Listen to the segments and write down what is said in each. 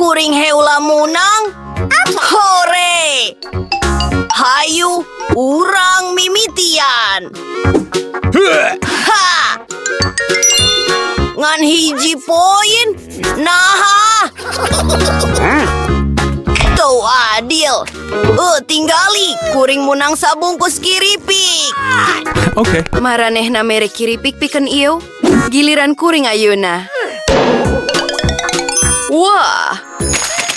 Kuring heula munang. Hore! Hayu, urang mimitian. Ha! Ngan hiji poin. Naha. Teu adil. Eh, tinggali. Kuring munang sabungkus kiripik. Okay. Maranehna mere kiripik pikeun ieu. Giliran kuring ayeuna. Wah,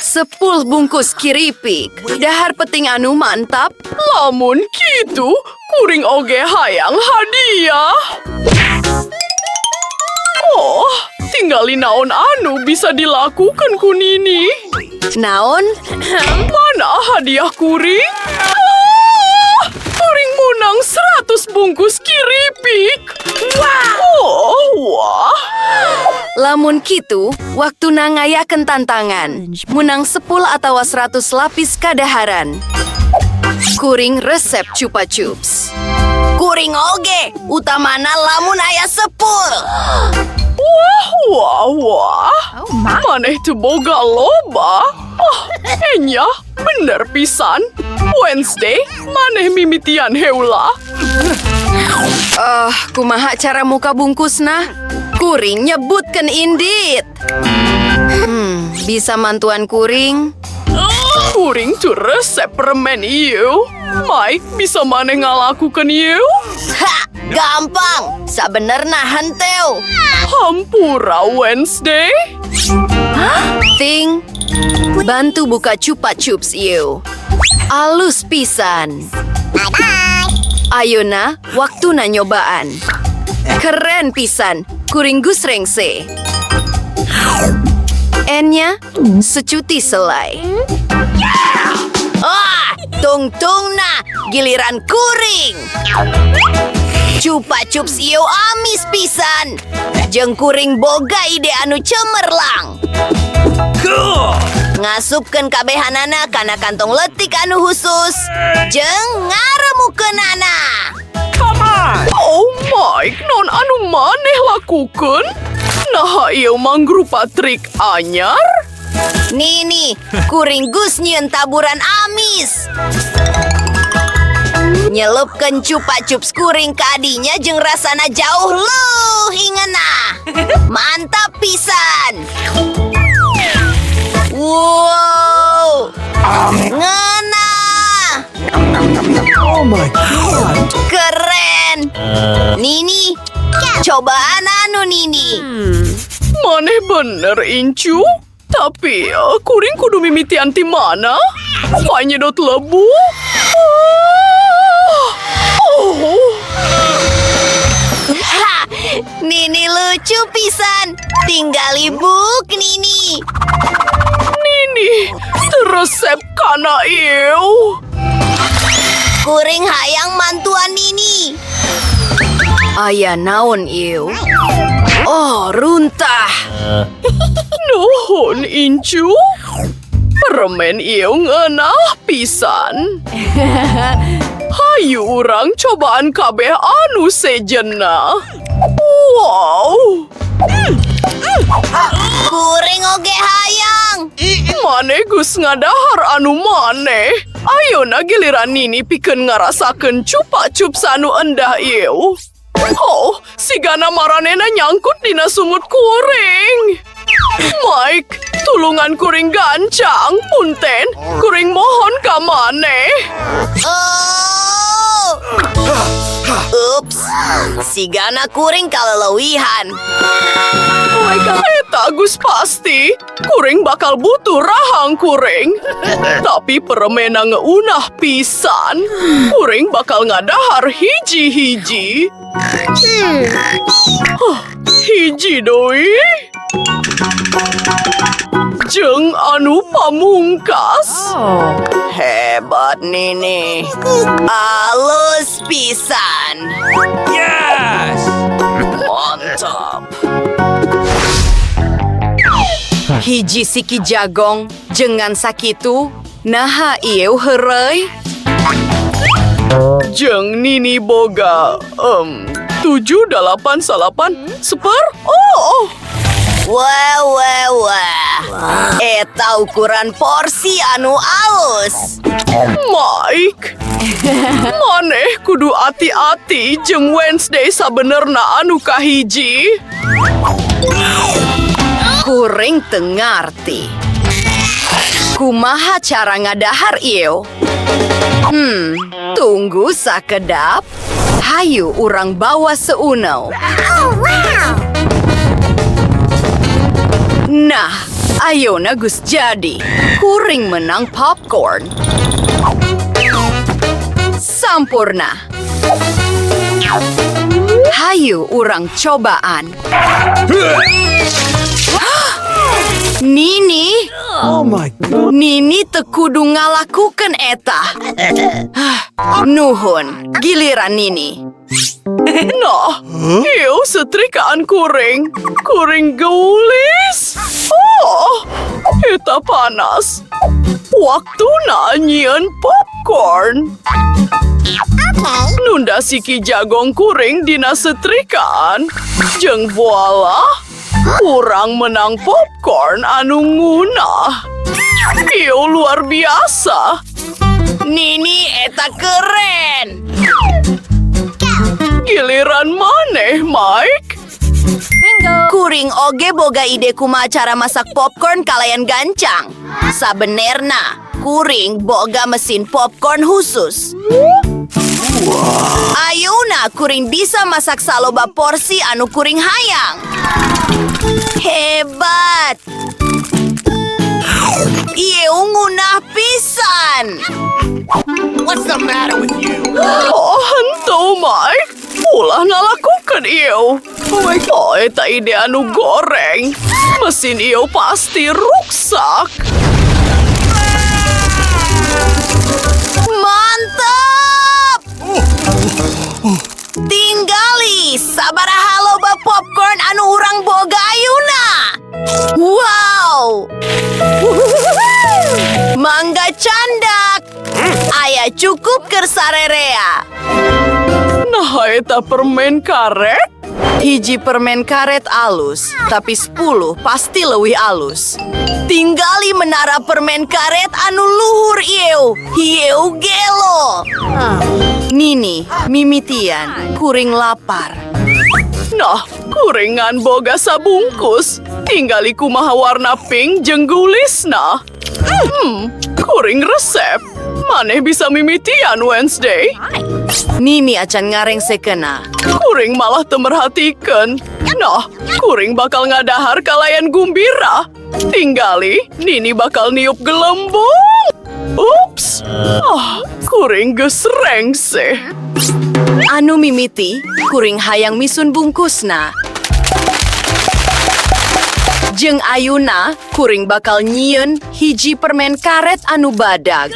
10 bungkus kiripik. Dahar peting anu mantap. Lamun kitu, kuring oge hayang hadiah. Oh, tinggali naon anu bisa dilakukan ku Nini. Naon? Mana hadiah kuring? Ah, kuring munang 100 bungkus kiripik. Wow. Oh, wah. Lamun kitu, waktuna ngayakeun tantangan. Munang 10 atau 100 lapis kadaharan. Kuring resep Chupa Chups. Kuring oge, utamana lamun aya 10. Wah, wah, wah. Maneh teu boga loba. Oh, enya, bener pisan. Wednesday, maneh mimitian heula. Eh, kumaha cara muka bungkusna? Kuring nyebutkeun indit. Bisa mantuan kuring? Kuring teu resep permen ieu. Mike, bisa maneh ngalakukeun ieu? Ha, gampang. Sabenerna henteu. Hampura, Wednesday. Ting, bantu buka Chupa Chups ieu. Alus pisan. Ayeuna, waktuna nyobaan. Keren pisan, kuring geus rengse. Enya, secuti selai. Ah, tungtungna, giliran kuring. Chupa Chups ieu amis pisan. Jeung kuring boga ide anu cemerlang. Ngasupkeun kabehanana kana kantong letik anu khusus. Jeung ngaremukeunana. Oh Mike, naon anu maneh lakukeun? Naha ieu mangrupa trik anyar? Nini, kuring geus nyieun taburan amis. Nyelupkeun Chupa Chups kuring ka dinya jeung rasana jauh leuwih ngeunah. Mantap pisan. Wow. Ngeunah. Oh my God. Keren. Nini, cobaan anu Nini. Maneh bener, Incu. Tapi kuring kudu mimitian ti mana? Panyedot lebu? Ah. Oh. Ha, Nini lucu pisan. Tinggal buk Nini. Nini, teu resep kana ieu. Kuring hayang mantuan Nini. Aya naon ieu? Oh, runtah. Nuhun, Incu. Permen ieu ngeunah pisan. Hayu urang cobaan kabeh anu sejenna. Wow. Kuring oge hayang. Maneh geus ngadahar anu maneh. Ayeuna giliran Nini pikeun ngarasakeun Chupa Chups anu endah ieu. Oh, sigana maranena nyangkut dina sungut kuring. Mike, tulungan kuring gancang, punten. Kuring mohon ka maneh. Oh. Ups, sigana kuring kalelewihan. Eta geus pasti, kuring bakal butuh rahang kuring. Tapi permena ngeunah pisan. Kuring bakal ngadahar hiji-hiji. Huh, hiji deui. Jeung anu pamungkas. Hebat Nini. Alus pisan. Yes. Mantap. Hiji siki jagong, jangan sakitu. Naha ieu heureuy. Jeung Nini boga 7, 8, 9 seper. Oh, oh. Wah, wah, wah. Eta ukuran porsi anu alus. Mike, maneh kudu ati-ati jeung Wednesday sabenerna anu kahiji. Kuring teu ngarti. Kumaha cara ngadahar ieu? Tunggu sakedap. Hayu urang bawa seuneu. Nah, ayeuna geus jadi. Kuring menang popcorn. Sampurna. Hayu urang cobaan. Nini, Oh my god. Nini teu kudu ngalakukeun eta. Nuhun, giliran Nini. Nah, ieu setrikaan kuring. Kuring geulis. Oh, eta panas. Waktuna nyieun popcorn. Nunda siki jagong kuring dina setrikaan. Jeung voila, urang menang popcorn anu ngeunah. Ieu luar biasa. Nini, eta keren. Giliran maneh, Mike. Kuring oge boga ide kumaha cara masak popcorn kalayan gancang. Sabenerna, kuring boga mesin popcorn khusus. Ayeuna kuring bisa masak saloba porsi anu kuring hayang. Hebat! Ieu ngeunah pisan. What's the matter with you? Oh, henteu, Mike. Ulah ngalakukeun ieu. Oh my God, eta ide anu goreng. Mesin ieu pasti ruksak. Mantap! Tinggali sabaraha loba popcorn anu urang boga ayeuna. Wow! Mangga candak. Aya cukup keur sarerea. Nah, eta permen karet. Hiji permen karet alus, tapi 10 pasti leuwih alus. Tinggali menara permen karet anu luhur ieu. Ieu gelo. Nini, mimitian, kuring lapar. Nah, kuring ngan boga sabungkus. Tinggali kumaha warna pink jeung geulisna. Kuring resep. Maneh bisa mimitian, Wednesday. Nini acan ngarengsekena. Kuring malah teu merhatikeun. Nah, kuring bakal ngadahar kalayan gumbira. Tinggali, Nini bakal niup gelembung. Ups. Ah, kuring geus rengse. Anu mimiti, kuring hayang misun bungkusna. Jeung ayuna, kuring bakal nyieun hiji permen karet anu badag.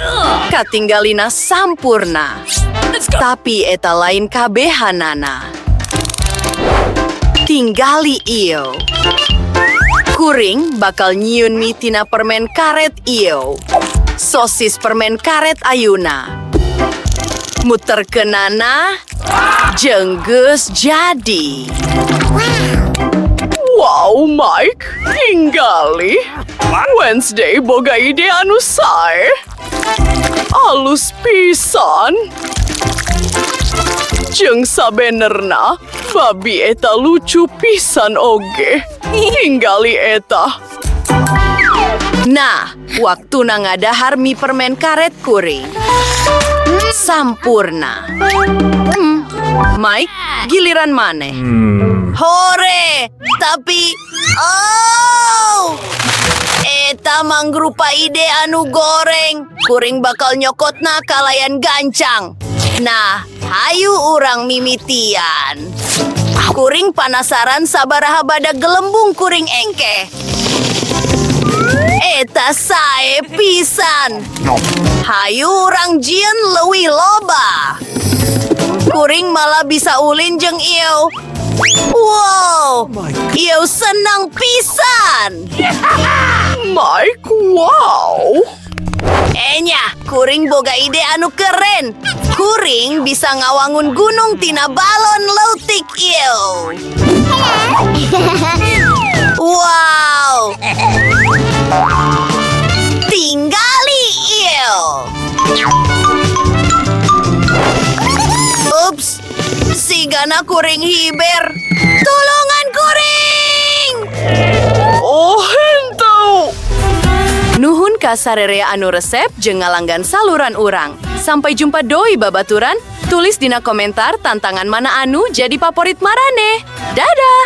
Katinggalina sampurna. Tapi eta lain kabehanana. Tinggali ieu. Kuring bakal nyieun mie tina permen karet ieu. Sosis permen karet ayuna. Muterkeunana, jeung geus jadi. Wow, Mike, tinggali. Wednesday boga ide anu sae. Alus pisan. Jeung sabenerna, babi eta lucu pisan oge. Tinggali eta. Nah, waktuna ngadahar mie permen karet kuring. Sampurna. Mike, giliran maneh. Hore, tapi oh! Eta mangrupa ide anu goreng. Kuring bakal nyokotna kalayan gancang. Nah, hayu urang mimitian. Kuring panasaran sabaraha badag gelembung kuring engke. Eta sae pisan. Hayu urang jieun leuwih loba. Kuring malah bisa ulin jeung ieu. Wow, ieu senang pisan. Mike, wow. Enya, kuring boga ide anu keren. Kuring bisa ngawangun gunung tina balon leutik ieu. Wow! Tingali ieu! Ups! Sigana kuring hiber! Tulungan kuring! Oh, henteu! Nuhun ka sarerea anu resep jeung ngalanggan saluran urang. Sampai jumpa doi babaturan. Tulis dina komentar tantangan mana anu jadi paporit marane. Dadah!